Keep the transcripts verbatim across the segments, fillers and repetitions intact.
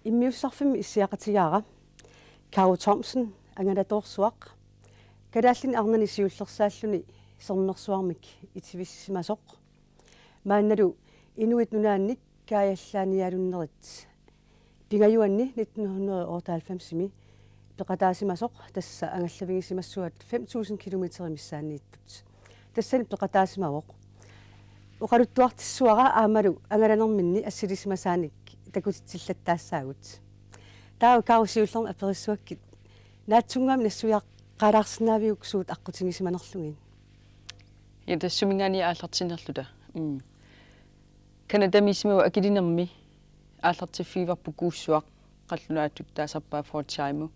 Immiussisarfimmi issiaqatigaara Karo Thomsen, angalatoorsuaq, Kalaallit Arnani siullersaalluni sermersuarmik itivissisimasoq. Maannalu Inuit Nunaannik kaajallaanialunnerit pingajuanni nitten hundrede og otteoghalvfems-imi peqataasimasoq, tassa angallafigisimassuat fem tusind kilometerit missaanniittut. Tassani peqataasimavoq. Oqaluttuartissuara aammalu angalanerminni assilisimasaanik takutitsillattaassaagut. Taava Karo, siullermik aperissuakkit: naatsunnguamik nassuiaqqaalaarsinnaaviuk suut aqqutigisimanerlugit? Ja, tassa suminngaanniit aallartinnerluta. Mm. Canadamiissimavoq, akilinermi aallartiffigivarput kuussuaq, qallunaatut taasarpaat full time.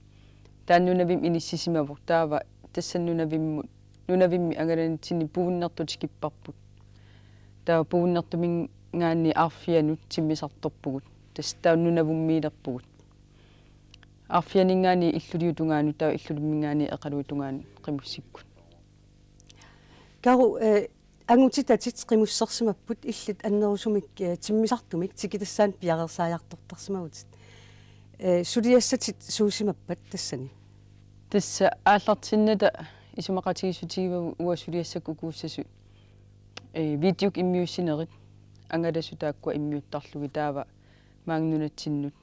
Taanna nunavimmi inissisimavoq, taava tassa nunavimmut, nunavimmi angalanitsinni puigunnertut tikipparput. Taava puigunnertuminngaanniit aarfianut timmisartorpugut. Tassa taava nunavummiilerpugut. Aarfianinngaanniit illuliup tungaanut, taava illulimminngaanniit Eqaluup tungaanut qimussikkut. Karo, eh, angutitatit qimussersimapput illit annerusumik, eh, timmisartumik tikitassaanik piareersaajartortarsimavutit. Eh, suliassatit suusimappat tassani? Tassa aallartinnata isumaqatigiissutigaara uanga suliassakkut ukuussasut, eh, videot immiussinerit, angalasut taakkua immiuttarlugit, taava maanga nunatsinnut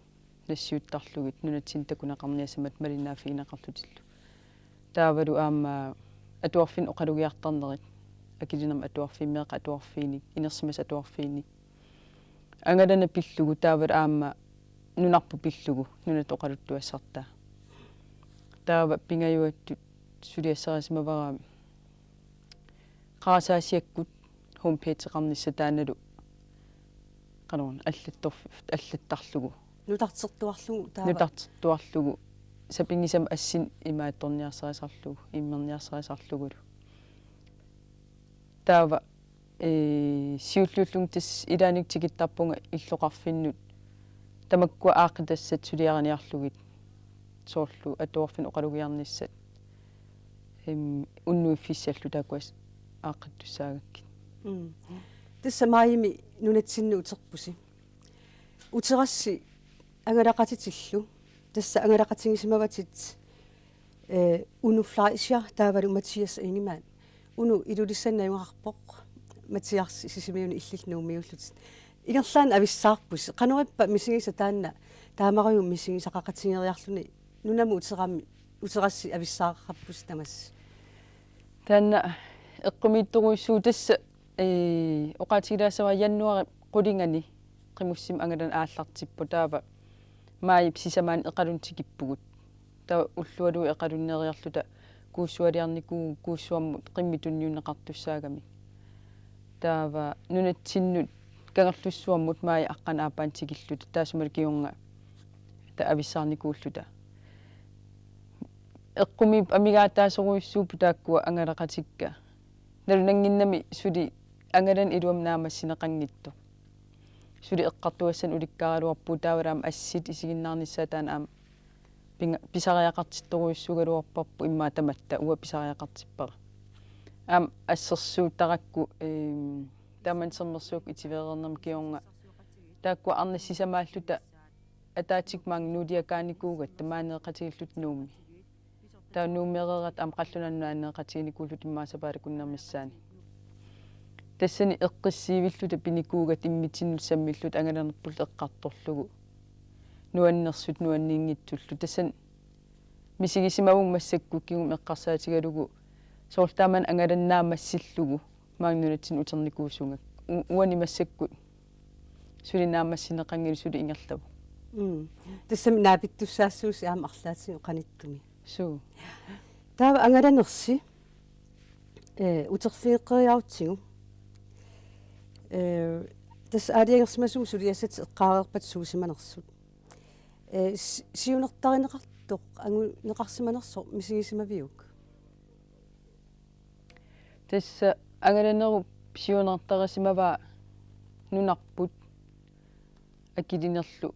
nassiuttarlugit, nunatsinni takuneqarniassammata malinnaaffigineqarlutillu. Taavalu aamma atuarfinnut oqalugiartarnerit, akilinermi atuarfiit, meeqqat atuarfiinnik, inersimasut atuarfiinnik. Angalaneq pillugu, taavalu aamma nunarput pillugu, nunatta oqaluttuassartaa. Taava pingajuattut suliassarisimavara qarasaasiakkut homepageqarnissaq, taannalu qanoruna allattorf-, allattarlugu. Nutartertuarlugu taava? Nutartertuarlugu, sapinngisamik assinnik imaattorniarsarisarlugu, immerniarsarisarlugulu. Taava, eh, siulliulluni tassa ilaanni tikittarpunga illoqarfinnut tamakkua aaqqitassat suliariniarlugit, soorlu atuarfinnut oqalugiarnissat, em, unnuiffissallu taakkua aaqqittussaagakkit. Mm. Tassa maajimi nunatsinnut uterpusi. Uterassi angalaqatitillu. Tassa angalaqatigisimavatit, eh, Uno Fleischer taavalu Mathias Ingemann. Uno Ilulissani najugaqarpoq, Mathias Sisimiuni, illit Nuummiullutit. Ingerlaannaq avissaarpusi. Qanorippa misigisat taanna, taamarujuk misigisaqaqatigeriarluni, nunamut uterami, uterassi avissaaqaqarpusi tamassi? Taanna eqqumiitsorujussuuvoq, tassa, ee, oqaatigilaassavara januaarip qulingani qimussimik angalaneq aallartippoq, taava maajip sisamaani Eqalunni tikippugut. Taava ullualuit Eqalunneeriarluta kuussualiarnikuuvugut, kuussuarmut qimmit tunniunneqartussaagami. Taava nunatsinnut Kangerlussuarmut maajip aqqaneq-aappaani tikilluta, taassumalu kingorna taava avissaarnikuulluta. Eqqumiip amigaataasorujussuupput taakkua angalaqatikka. Nalunannginnami suli angalaneq iluamik naammassineqanngitsoq. Suli eqqartugassanik ulikkaaraluarpugut, taavalu aamma assit isiginnaarnissaat taanna aamma pinga-, pisariaqartittorujussuugaluarparput, immaqa tamatta uanga pisariaqartippara. Aamma assersuuttarakku, eem, taamani sermersuukkut itiveereernermi kingorna taakkua arnat sisamaalluta ataatsikkut maanga nuuliakaanikuugatta, maaneeqatigiilluta Nuummi. Taava Nuummeereeratta aamma qallunaat nunaaneeqatiginikuulluta immaqa sapaatip akunneri missaani. Tassani eqqissiivilluta pinikuugatta immitsinnut sammilluta angalanerpullu eqqartorlugu. Nuannersut nuanninngitsullu. Tassani misigisimavunga massakkut kingumut eqqarsaatigalugu soorlu taamani angalaneq naammassillugu maanga nunatsinnut uternikuusugakku. U-, uani massakkut suli naammassineqanngilaq, suli ingerlavoq. Mm. Tassami naapittussaassuusi aamma arlaatigut qanittumi. Suu. Taava angalanersi, eh, uterfigeqqeriarutsigu. Eh, tassa aalajangersimasumik suliassatit eqqaareerpata suusimanersut. Eh, si-, siunertarineqartoq anguneqarsimanersoq misigisimaviuk? Tassa angalanerup siunertarisimavaa nunarput akilinerlu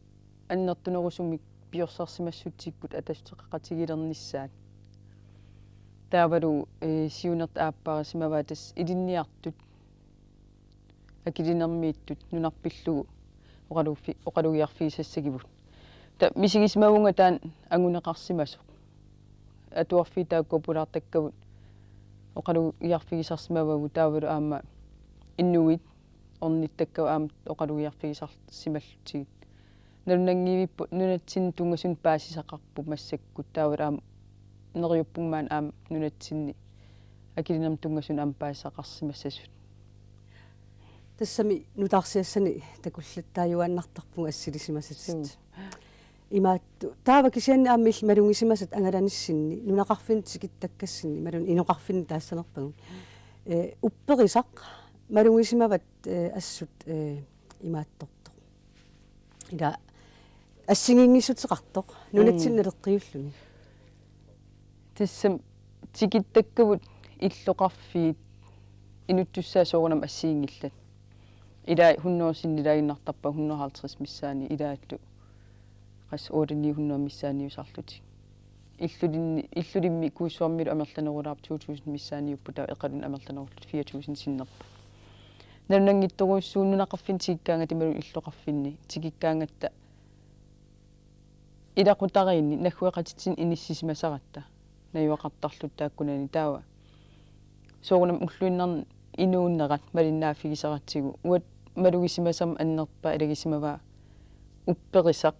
annertunerusumik piorsarsimassutsikkut attassuteqaqatigilernissaat. Taavalu, eh, siunertaq aapparisimavaa tassa ilinniartut akilinermiittut nunarput pillugu oqaluffi-, oqalugiarfigisassagivut. Ta misigisimavunga taanna anguneqarsimasoq. Atuarfiit taakku pulaartakkavut oqalugiarfigisarsimavagut taavalu aamma inuit ornittakkavut aamma oqalugiarfigisarsimallutigit. Nalunanngivippoq nunatsinni tunngasunut paasisaqarpoq massakkut taavalu aamma neriuppunga maani aamma nunatsinni akilinermut tunngasunut aamma paasisaqarsimassasut. Tassami nutaarsiassani takullattaajuaannartarpugut assilisimasasut. Suu. Imaattoq taava kisianni aamma illit malugisimasat angalanissinni nunaqarfinni tikittakkassinni imaluunniit inoqarfinni taassanerpagut. Ee, upperisaq malugisimavat, ee, assut, ee, imaattortoq. Ila assigiinngissuteqartoq nunatsinni Mm. naleqqiulluni. Tassami tikittakkavut illoqarfiit inuttussaat soorunami assigiinngillat. Ilai hundrede sinnilaannartarpakka, hundrede halvtreds missaani ilaallu qas otte ni hundrede missaaniusarlutik. Illulinni, Illulimmi Kuussuarmilu amerlanerulaarput to tusind missaaniupput taava Eqalunni amerlanerullutik fire tusind sinnerput. Nalunanngitsorujussuuvoq nunaqarfinni tikikkaangatta imaluunniit illoqarfinni tikikkaangatta ilaqutariinni naggueqatitsinni inissisimasaratta najugaqartarluta taakkunani taava. Soorunami ulluinnarni inuunerat malinnaaffigisaratsigu uanga malugisimasama annerpaaq ilagisimavaa upperisaq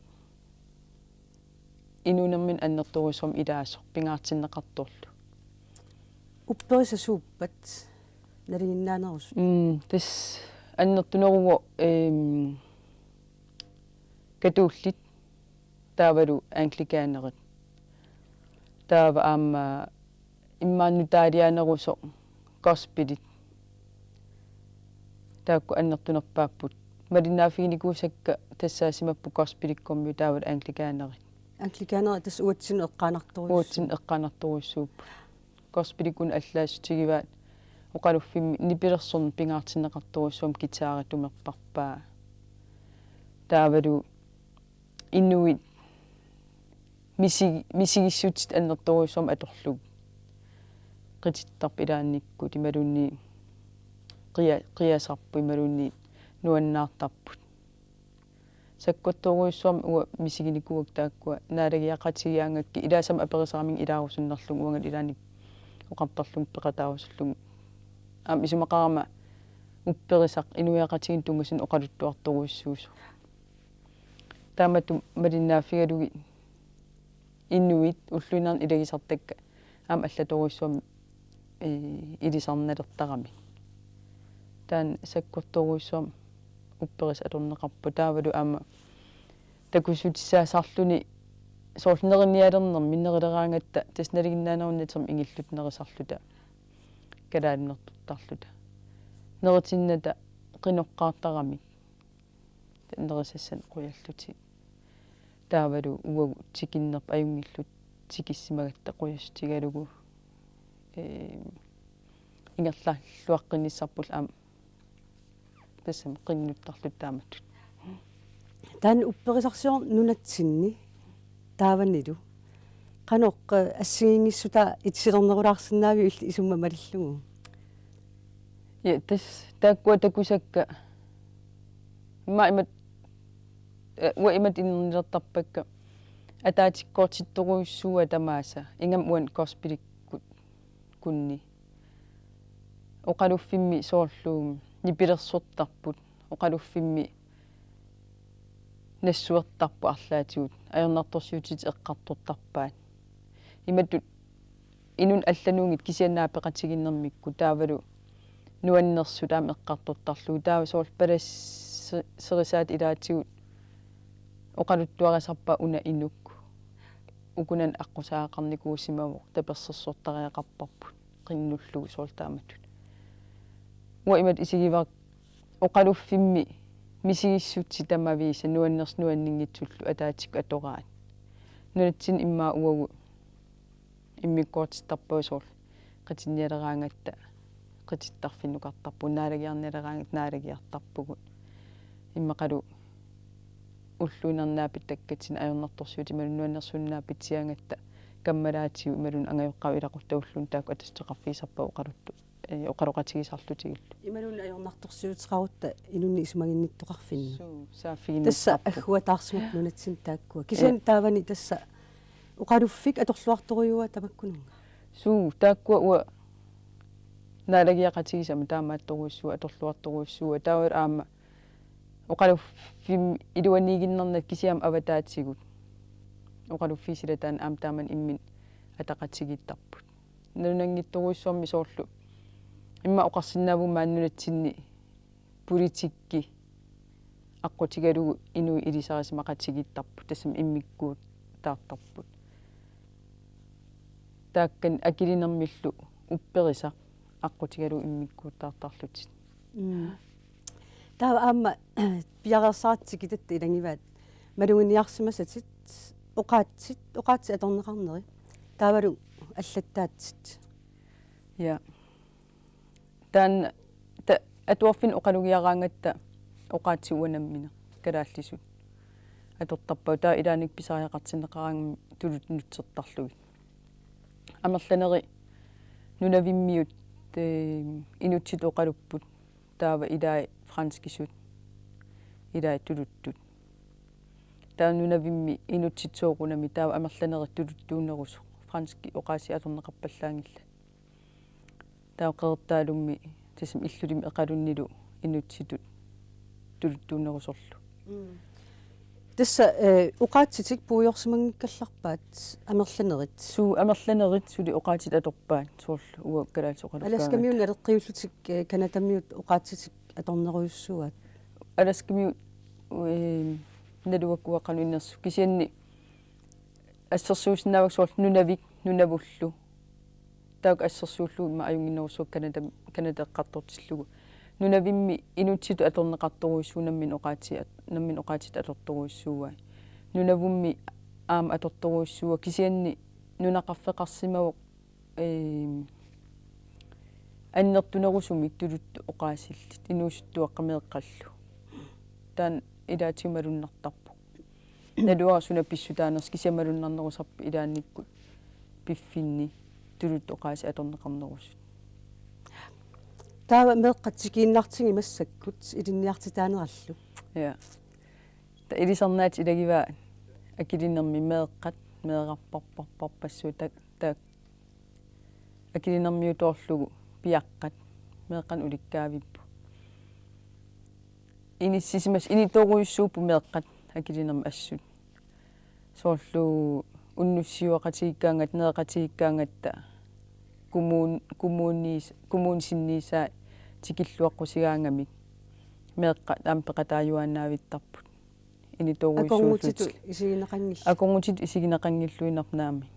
inuunermini annertoorujussuarmik ilaasoq pingaartinneqartorlu. Upperisaq suuppat nalinginnaanerusut? Mm, tassa annertuneruvoq, ehm, katuullit taavalu anglikanerit. Taava aamma immaqa nutaalianerusoq gospeli. Taakku annertunerpaapput. Malinnaaffiginikuusakka tassaasimapput gospeli, kormiu taavalu anglikanerit. Anglikanerit tassa uatsinnut eqqaanartorujussuupput. Uatsinnut eqqaanartorujussuupput. Gospeli una allaassutigivaat oqaluffimmi nipilersorneq pingaartinneqartorujussuarmik guitari tumerparpaa. Taavalu inuit misigi-, misigissutsit annertoorujussuarmik atorlugit. Qitittarput ilaannikkut imaluunniit qia-, qiasarput imaluunniit nuannaartarput. Sakkortoorujussuarmik uanga misiginikuuakka taakkua naalagiaqatigigaangakkit ilaasama aperisaramikkit ilaarusunnerlunga uangalu ilaanni oqartarlunga peqataarusullugu. Aamma isumaqarama upperisaq inuiaqatigiinnut tunngasunut oqaluttuartorujussuusoq. Taamatut malinnaaffigalugit inuit ulluinnarni ilagisartakkat aamma allatorujussuarmik, ee, ilisarnalertaramik. Taanna sakkortoorujussuarmik upperisaq atorneqarpoq taavalu aamma takussutissaasarluni soorlu nerinialernermi nerileraangatta tassa nalinginnaanerunnatik ingilluta nerisarluta kalaalinnertortarluta. Neritinnata qinoqqaartaramik. Nerisassanik qujallutik. Taavalu uagut tikinnerput ajunngillutik tikissimagatta qujassutigalugu, ee, ingerlalluaqqinnissarpullu aamma tassami qinnuttarluta taamatut. Taanna upperisarsiorneq nunatsinni taavanilu qanoq, ee, assigiinngissutaa itilernerulaarsinnaaviuk illit isummat malillugu? Ja, tassa taakkua takusakka. Immaqa imatut, ee, uanga imatut inernilertarpakka. Ataatsikkoortittorujussuuaat tamaasa. Ingammik uani gospelikkut kunni. Oqaluffimmi soorlu nipilersortarput. Oqaluffimmi nassuertarput arlaatigut. Ajornartorsiutit eqqartortarpaat. Imatut inunnik allanuunngitsoq kisianni naapeqatigiinnermikkut taavalu nuannersut aamma eqqartortarlugu taava soorlu palassi-, sirisaat ilaatigut oqaluttuarisarpaat una inuk ukunani aqqusaagaqarnikuusimavoq tapersersortariaqarparput qinnullugu soorlu taamatut. Uanga imatut isigivara oqaluffimmi misigissutsit tamaviisa nuannersut nuanninngitsullu ataatsikkut atoraat. Nunatsinni immaqa uagut immikkoortittarpagut soorlu qitinnialeraangatta qitittarfinnukartarpugut, naalagiarnialeraangatta naalagiartarpugut. Immaqalu ulluinnarni naapittakkatsinnut ajornartorsiutit imaluunniit nuannersuinnaapitsigaangatta kammalaatigut imaluunniit angajoqqaavut ilaquttat ulluinnarni taakku attassuteqarfigisarpagut oqaluttut. eh, oqaloqatigisarlutigillu. Imaluunniit ajornartorsiuteqarutta inunnik isumaginnittoqarfinni. Suu, saaffiginnittarput. Tassa agguataarsimapput nunatsinni taakkua. Kisianni taavani tassa oqaluffik atorluartorujuua tamakkununnga. Suu, taakkua uanga naalagiaqatigisama taamaattorujussuuvoq, atorluartorujussuuvoq, taava aamma oqaluffimmi iluaniiginnarnata kisianni avataatigut. Oqaluffiit silataanni aamma taamani imminnut ataqatigiittarput. Nalunanngitsorujussuarmik soorlu immaqa oqarsinnaavunga maani nunatsinni politikki aqqutigalugu inuit ilisarisimaqatigiittarput, tassami immikkuutaartarput. Taakkani akilinermillu upperisaq aqqutigalugu immikkuutaartarlutik. Mm. Taava aamma piareersaratta tikitatta ilagivaat maluginiarsimasatit oqaatsit, oqaatsit atorneqarneri. Taavalu allattaatsit. Ja. Taanna ta-, atuarfinni oqalugiaraangatta oqaatsit uanga nammineq kalaallisut atortarpagut. Taava ilaanni pisariaqartinneqaraangami tuluttut nutsertarlugit. Amerlaneri nunavimmiut, eh, inuttitut oqalupput, taava ilai franskisut, ilai tuluttut. Taava nunavimmi inuttitut soorunami, taava amerlanerit tuluttuunerusoq, franskit oqaasii atorneqarpallaanngillat. Taava Qeqertaalummi tassami Illulimi Eqalunnilu inuttitut tuluttuunerusorlu. Mm. Tassa, eh, oqaatsitik puigorsimanngikkallarpaat amerlanerit. Suu, amerlanerit suli oqaatsit atorpaat, soorlu uanga kalaallisut oqalukkaangatta. Alaskamiut naleqqiullutik, eh, Canadamiut oqaatsitik atornerujussuuaat. Alaskamiut, eh, naluakkuaqqanu innersu. Kisianni assersuusinnaavakka soorlu Nunavik, Nunavullu. Taakku assersuullugu immaqa ajunnginnerusukkat Canada, Canada eqqartortillugu. Nunavimmi inuttitut atorneqartorujussuuvoq, nammineq oqaatsit, nammineq oqaatsit atortorujussuuai. Nunavummi aamma atortorujussuuvoq, kisianni nunaqarfeqarsimavoq, eem, annertunerusumik tuluttut oqaasillit inuusuttuaqqat meeqqallu. Taanna ilaatigut malunnartarpoq. Naluara suna pissutaanersoq, kisianni malunnarnerusarpoq ilaannikkut piffinni tuluttut oqaasii atorneqarnerusut. Taava meeqqat tikiinnartigit massakkut ilinniartitaanerallu. Ja. Ta-, ilisarnaat ilagivaat akilinermi meeqqat, meerarparparparpassuit ta-, ta-, akilinermiutoorlugu piaqqat, meeqqanik ulikkaavipput. Inissisimas-, initoorujussuupput meeqqat akilinermi assut. Soorlu unnussiuaqatigiikkaangatta, nereqatigiikkaangatta, kommun-, kommuniis-, kommunit sinniisaat tikilluaqqusigaangamik meeqqat aamma peqataajuaannaavittarput. Initoorujussuullutik. Akornutitut isigineqanngilluinnarput. Akornutitut isigineqanngilluinnarput naamik.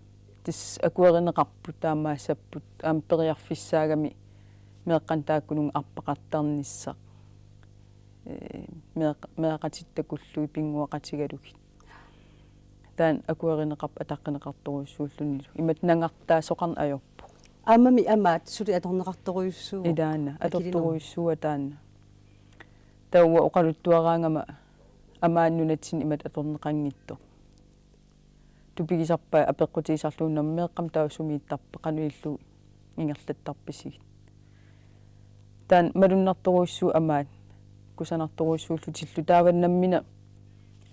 Tassa akuerineqarput taamaassapput aamma periarfissaagami meeqqanik taakkununnga arpaqartarnissaq. Ee, meeq-, meeraqatittakullugu pinnguaqatigalugit. Taanna akuerineqarpoq ataqqineqartorujussuullunilu. Imatut nangartaasoqarneq ajorpoq. Aammami amaat suli atorneqartorujussuuvoq. Ilaana, akilinermi. Atortorujussuuvoq taanna. Taava oqaluttuaraangama amaani nunatsinni imatut atorneqanngitsoq. Tupigisarpaat apeqqutigisarlugu, nammineq meeqqami taava sumiittarpa, qanoq ilillugu ingerlattarpisigit. Taanna malunnartorujussuuvoq amaat, kusanartorujussuullutillu, taava nammineq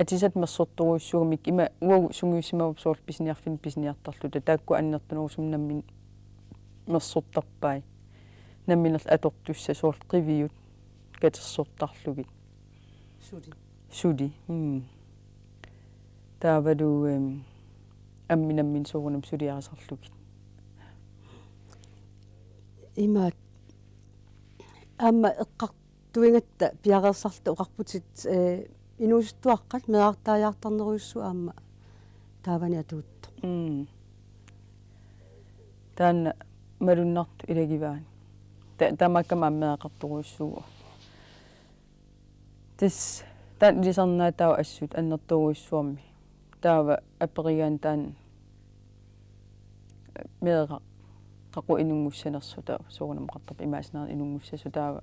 atisat mersortorujussuugamik, ima uagut sungiussimavarput soorlu pisiniarfinni pisiniartarluta, taakku annertunerusumik nammineq mersortarpai. Nammineq atortussat soorlu qiviut katersortarlugit. Suli. Suli. Mm. Taavalu, em, ammi nammineq soorunami suliarisarlugit. Imaat aamma eqqartuigatta piareersarluta oqarputit, eh, inuusuttuaqqat meerartaajaartarnerujussuuvoq aamma taavani atuuttoq. Mm. Taanna malunnartoq ilagivaat. Ta-, taamaakkami aamma meeraqartorujussuuvoq. Tassa taanna ilisarnaat taava assut annertoorujussuarmik. Taava aperigaanni taanna meeraq qaqu inunngussanersoq, taava soorunami oqartarpa, imaassinarani inunngussasoq, taava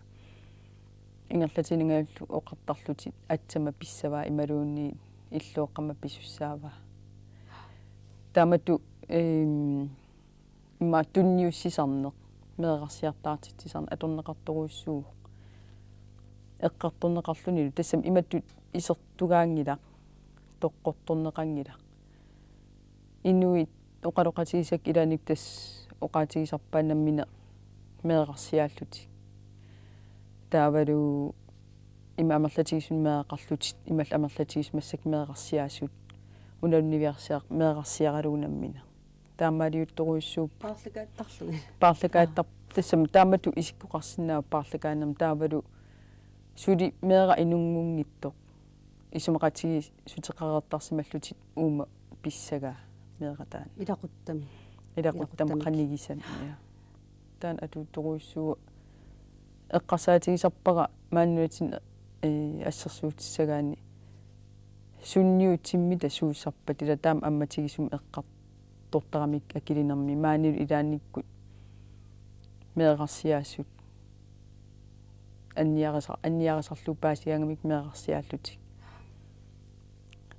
ingerlatiinnarlugu oqartarlutik aatsaat pissavaa imaluunniit illooqqama pisussaavaa. Taamatut, eem, immaqa tunniussisarneq. meerarsiartaartitsisarneq atorneqartorujussuuvoq. Eqqartorneqarlunilu tassami imatut isertugaanngilaq, toqqortorneqanngilaq. Inuit oqaloqatigisakka ilaanni tassa oqaatigisarpaat nammineq meerarsiaallutik. Taavalu ima amerlatigisut meeraqarlutik, imalu amerlatigisut massakkut meerarsiaasut. Unalu niviarsiaq meerarsiaralugu nammineq. Taamaaliuttorujussuupput. Paarlakaattarlugit. Paarlakaattar-, tassami taamatut isikkoqarsinnaavoq paarlakaanermi taavalu suli meeraq inunngunngitsoq. Isumaqatigiissuteqareertarsimallutik uuma pissagaa meeraq taanna. Ilaquttami. Ilaquttami. Ilaquttami qanigisami, ja. Taanna atuuttorujussuuvoq eqqarsaatigisarpara maani nunatsinni, eh, assersuutissagaanni sunniutit timmita suusarpat ila taama ammatigisumik eqqartortaramikku Akilinermi maanilu ilaannikkut meerarsiaasut anniarisar-, anniarisarlugu paasigaangamikku meerarsiaallutik.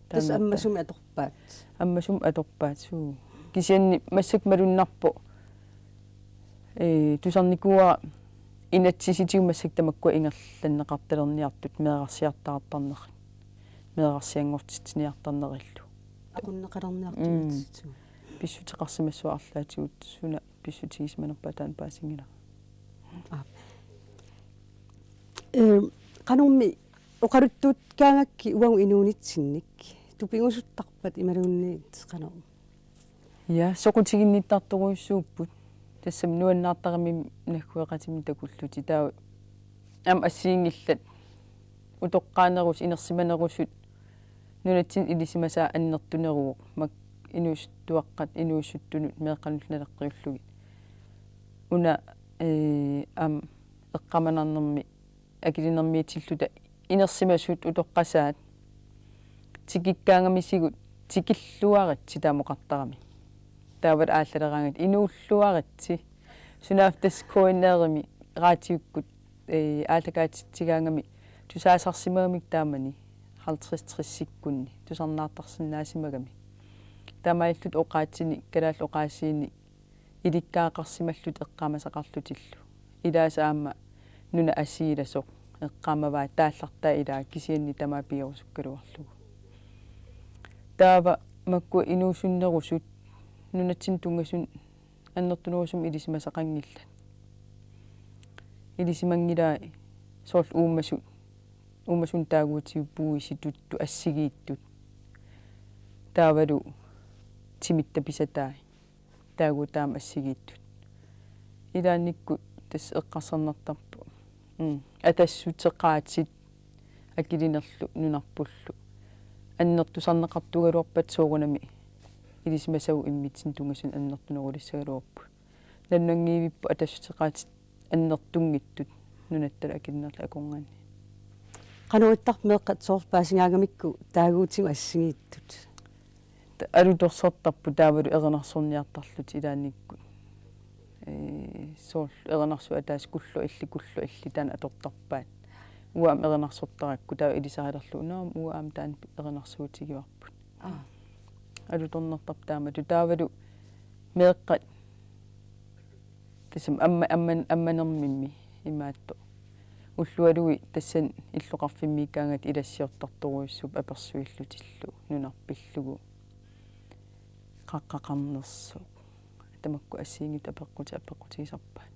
Tassa taamatta ammasumik atorpaat. Ammasumik atorpaat, suu. Kisianni massakkut malunnarpoq, ee, tusarnikuuara inatsisitigut massakkut tamakkua ingerlanneqartalerniartut meerarsiartaartarnerit. Meerarsianngortitsiniartarnerillu. Aqunneqalerniartut. Mm. Inatsisitigut. Pissuteqarsimassuat arlaatigut suna pissutigisimanerpaat taanna paasinngilaq. Aap. Ee, qanormi oqaluttuukkaangakkit uagut inuunitsinnik tupigusuttarpat imaluunniit qanoq? Ja, soqutiginnittartorujussuupput. Tassami nuannaartaramik naggueqatimik takullutik. Taava aamma assigiinngillat utoqqaanerusut, inersimanerusut nunatsinni ilisimasaat annertuneruvoq, makku inuusuttuaqqat inuusuttunut meeqqanullu naleqqiullugit. Una, ee, aamma eqqaamanarnermi Akilinermiitilluta inersimasut utoqqasaat tikikkaangamisigut tikilluaritsi taama oqartarami. Taavalu aallaleraangatta inuulluaritsi. Sunaaffa tassa K N R-imi raatiukkut, ee, aallakaatitsigaangami tusaasarsimagamik taamani halvtreds tressikkunni tusarnaartarsinnaasimagami. Taamaalilluta oqaatsinik, kalaallit oqaasiinik ilikkagaqarsimallutik eqqaamasaqarlutillu. Ilaasa aamma nunap asiilasoq eqqaamavaa taallartaa ilaa kisianni tamaat pigerusukkaluarlugu. Taava makkua inuusunnerusut nunatsinni tunngasunut annertunerusumik ilisimasaqanngillat. Ilisimanngilai soorlu uumasut, uumasunut taaguutigut puisip tuttut assigiittut. Taavalu timitta pisatai. Taaguuta aamma assigiittut. Ilaannikkut tassa eqqarsarnartarpoq. Mm. Atassuteqaatit Akilinerlu nunarpullu. Annertusarneqartuugaluarpat soorunami ilisimasagut immitsinnut tunngasunut annertunerulissagaluarput. Nalunanngivippoq atassuteqaatit annertunngitsut nunattalu Akilinerlu akornanni. Qanoq ittarpa meeqqat soorlu paasigaangamikku taaguutigut assigiittut? Ta-, alutorsortarput taavalu erinarsorniartarlutik ilaannikkut. Ee, soorlu erinarsuup ataaseq kulloq illit, kulloq illit taanna atortarpaat. Uanga aamma erinarsortarakku taava ilisarilerlugu, nå, uanga aamma taanna erinarsuutigivarput. Aa. Alutornartarpoq taamatut taavalu meeqqat tassami amma-, amma-, ammanermimmi imaattoq. Ullualuit tassani illoqarfimmiikkaangatta ilassiortartorujussuupput apersuillutillu nunarpillugu. Qaqqaqarnersoq. Tamakku assigiinngitsut apeqquti-, apeqqutigisarpaat.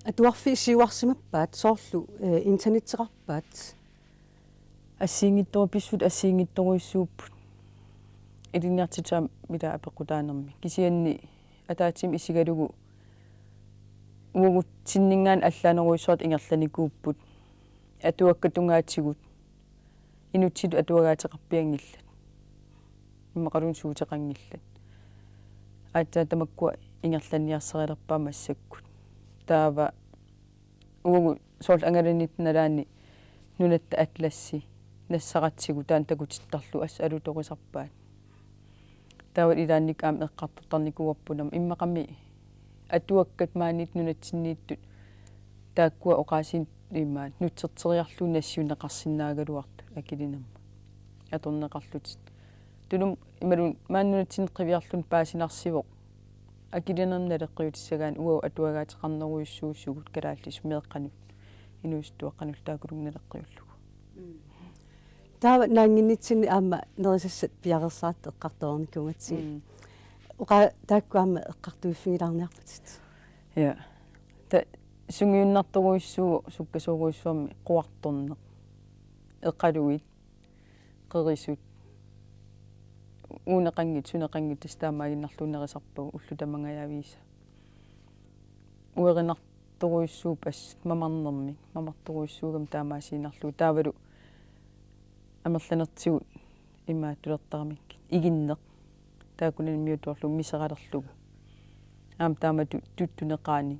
Atuarfik siuarsimappat soorlu, eh, internetteqarpat? Assigiinngitsoru-, pissutsit assigiinngitsorujussuupput. Ilinniartitsisut aamma ila apeqqutaanermi. Kisianni ataatsimut isigalugu uagutsinninngaanniit allaanerujussuartut ingerlanikuupput. Atuakkat tungaatigut. Inuttut atuagaateqarpianngillat. Immaqaluunniit suuteqanngillat. Aatsaat tamakkua ingerlanniarsarilerpaat massakkut. Taava uagut soorlu angalanitta nalaani Nunatta Atlassi nassaratsigu taanna takutittarlugu assut alutorisarpaat. Taava ilaannikkut aamma eqqartortarnikuuarput aamma immaqami atuakkat maaniittut nunatsinniittut taakkua oqaasiinik imaat nutserteriarlugit nassiunneqarsinnaagaluartut Akilinermut atorneqarlutik. Tulumut imaluunniit maani nunatsinni qiviarluni paasinarsivoq Akilinermik naleqqiutissagaanni uagut atuagaateqarnerujussuusugut kalaallisut meeqqanut inuusuttuaqqanullu taakkununnga naleqqiullugu. Taava naannginnitsinni aamma nerisassat piareersaratta eqqartoreernikuugatsigit. Mm. Oqa taakku aamma eqqartuiffigilaarniarpatit. Ja. Ta sungiunnartorujussuuvoq sukkasoorujussuarmik quarterneq. Eqaluit, qerisut, uuneqanngitsut, suneqanngitsut tassa taamaaginnarlugu nerisarpagut ullut tamangajaviisa. Uerinartorujussuupput assut mamarnermik, mamartorujussuugami taamaasiinnarlugu taavalu amerlanertigut imaattulertaramikkit. Iginneq. Taakkunannga immiuttuarlugu miseralerlugu. Aamma taamatut tuttuneqaanik.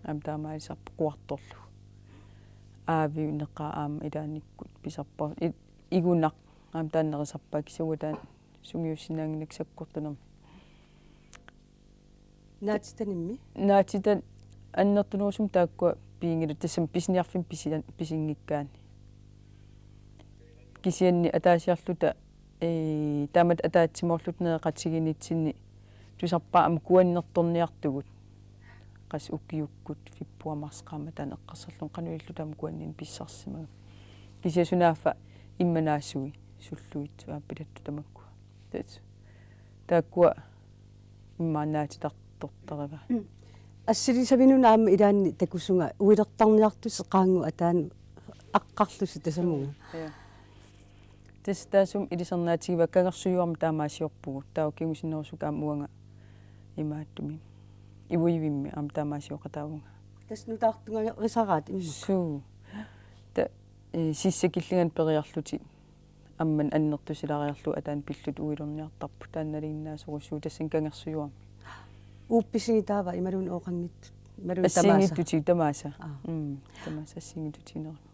Aamma taamaalisarpoq quarterlugu. Aaviuneqaaq aamma ilaannikkut pisarpara. I-, igunaq aamma taanna nerisarpaa kisianni taanna sungiussinnaannginnakku sakkortunermik. Naatitanimmi? Naatitat annertunerusumik taakkua piginngillat tassami pisiniarfimmi pisian-, pisinngikkaanni. Kisianni ataasiarluta, ee, taamatut ataatsimoorluta nereqatigiinnitsinni tusarpaat aamma kuannertorniartugut. Qassit ukiukkut februar marts qaammat taanna eqqarsarlunga qanoq ililluta aamma kuanninneq pissarsisimagami. Kisianni sunaaffa immanaassui sulluitsut aappilattut tamakkua. Tass-, taakkua immaqa naatitartortarivaat. Assilisaminut aamma ilaanni takusunga uilertarniartusi qaanngut ataanut aqqarlusi tasamunga. Ja. Tassa taassuma ilisarnaatigivaa kangersujuarmi taamaasiorpugut. Taava kingusinnerusukkut aamma uanga imaattumik. Ivuivimmi aamma taamaasioqataavunga. Tassa nutaartugarisaraat immaqa. Suu. Ta-, ee, sissakillinganik periarlutik. Aamma annertusilaariarlugu ataanut pillutik uilerniartarput taanna nalinginnaasorujussuuvoq tassani kangersujuarmi. Uuppisinngi taava imaluunniit ooqanngitsut? Imaluunniit tamaasa? Assigiinngitsutigut tamaasa. Aa. Mm, tamaasa assigiinngitsutigineqarput.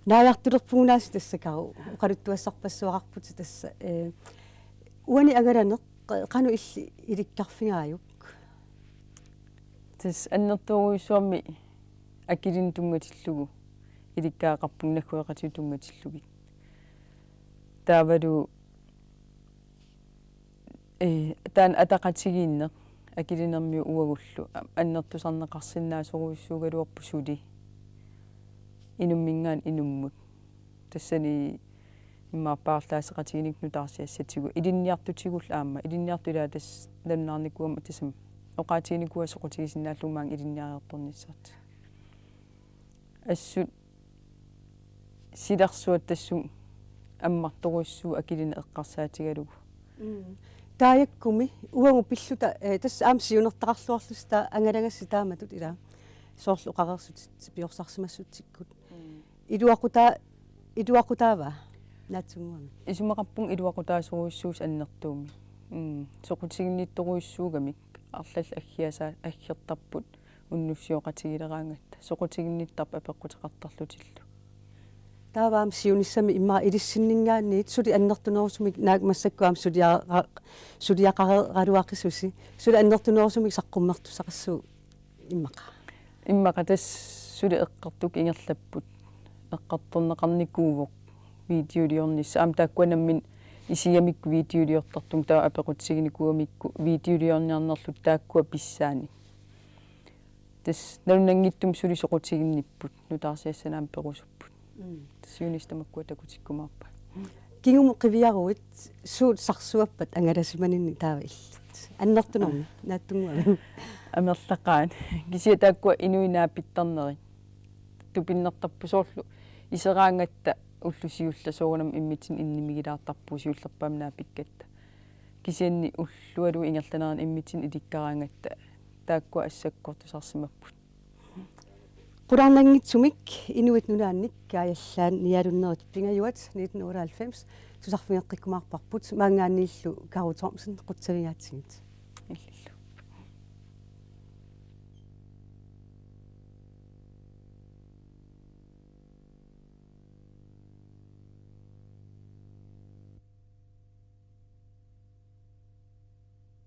Naajartulerpugut aasiit tassa Karu, oqaluttuassarpassuaqarputit tassa, ee, uani angalaneq qanoq illit ilikkarfigaajuk? Tassa annertoorujussuarmik akilineq tunngatillugu ilikkagaqarpunga naggueqatigut tunngatillugit. Taavalu, ee, taanna ataqatigiinneq akilinermiut uagullu a-, annertusarneqarsinnaasorujussuugaluarpoq suli. Inumminngaanniit inummut. Tassani immaqa paarlaaseqatigiinnikkut nutaarsiassatigut. Ilinniartutigullu aamma. Ilinniartut ilaat tassa nalunaarnikuugama tassami. Oqaatiginikuuaat soqutigisinnaallugu maanga ilinniariartornissartik. Assut silarsuattassut ammartorujussuuvoq akilineq eqqarsaatigalugu. Mm. Taajakkumi uagut pilluta, eh, tassa aamma siunertaqarluarlusi taava angalagassi taamatut ilaa. Soorlu oqareersutit piorsarsimassutsikkut. Mm. Iluaqutaa-, iluaqutaava naatsunnguamik? Isumaqarpunga iluaqutaasorujussuusoq annertuumik. Mm. Soqutiginnittorujussuugamik arlallit aggiasaa-, aggertarput unnussioqatigileraangatta. Soqutiginnittarput apeqquteqartarlutillu. Taava aamma siunissami immaqa ilissinninngaanniit suli annertunerusumik naak massakkut aamma suliara-, suliaqareraluaqisusi. Suli annertunerusumik saqqummertussaqassuugut immaqa. Immaqa tassa suli eqqartukkut ingerlapput. Eqqartorneqarnikuuvoq videoliornissaq. Aamma taakkua nammineq isigamikku videoliortartunga taava apeqqutiginikuugamikku videoliorniarnerlutik taakkua pissaanik. Tassa nalunanngitsumik suli soqutiginnipput, nutaarsiassanik aamma perusupput. Mm. Tassa siunissaq tamakkua takutikkumaarpaat. Kingumut qiviaruit suut sarsuappat angalasimaninnik taava illit? Annertunermik, ah, naatsunnguamik. Amerlaqaat. Kisianni taakkua inuit naapittarnerit. Tupinnertarput soorlu iseraangatta ulloq siulleq soorunami immitsinnut innimigilaartarpugut siullerpaamik naapikkatta. Kisianni ullualuit ingerlaneranni immitsinnut ilikkaraangatta taakkua assakkortusarsimapput. Qularnanngitsumik Inuit Nunaannik Kaajallaat nialunnerit pingajuat nitten otteoghalvfems tusarfigeqqikkumaarparput, maanngaanniillu Karu Thomsen, qutsavigaatsigit. Illillu.